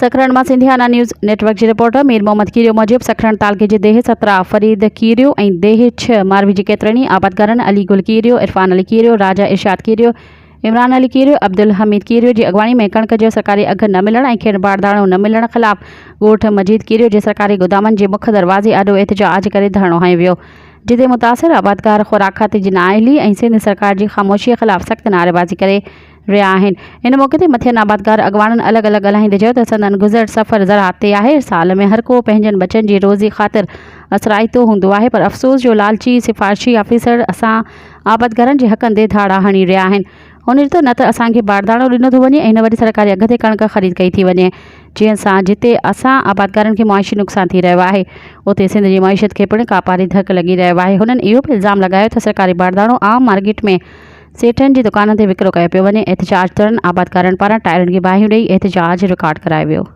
سکرڻ مان Sindhiana news net work جي reporter Mir Muhammad Khero موجب سکرڻ تعلقي جي ديهه 17 فريد کيريو ۽ ديهه 6 ماروي جي ڪيترن ئي آبادگارن علي گل کيريو، عرفان علي کيريو، راجا ارشاد کيريو، عمران علي کيريو، عبدالحميد کيريو جي اڳواڻي ۾ ڪڻڪ جو سرڪاري اگهه نه ملڻ ۽ کين بارداڻو نه ملڻ خلاف ڳوٺ مجيد کيريو جي سرڪاري گودامن جي مک دروازي آڏو احتجاج ڪري ڌرڻو هنيو ويو جتي متاثر آبادگار خوراڪ کاتي جي نااهلي ۽ سنڌ سرڪار جي خاموشي خلاف سخت نعريبازي ڪري رهيا آهن. ان موقعي تي مٿين آبادگار اڳواڻن الڳ الڳ ڳالهائيندي چيو ته سندن گذر سفر زراعت تي آهي، سال ۾ هر ڪو پنهنجن ٻچن جي روزي خاطر اثرائتو هوندو آهي پر افسوس جو لالچي سفارشي آفيسر اسان آبادگارن جي حقن تي ڌاڙا هڻي رهيا آهن. هن چيو ته نه ته اسان کي بارداڻو ڏنو ٿو وڃي ۽ نه وري سرڪاري اگهه تي ڪڻڪ خريد ڪئي ٿي وڃي جنهن سان جتي اسان آبادگارن کي معاشي نقصان ٿي رهيو آهي اتي سنڌ جي معيشت کي پڻ ڪاپاري ڌڪ لڳي رهيو آهي. هنن اهو به الزام لڳايو ته سرڪاري بارداڻو عام مارڪيٽ ۾ سيٺن جي دڪانن تي وڪرو ڪيو پيو وڃي، احتجاج دوران آبادگارن پاران ٽائرن کي باهيون ڏئي احتجاج رڪارڊ ڪرايو ويو.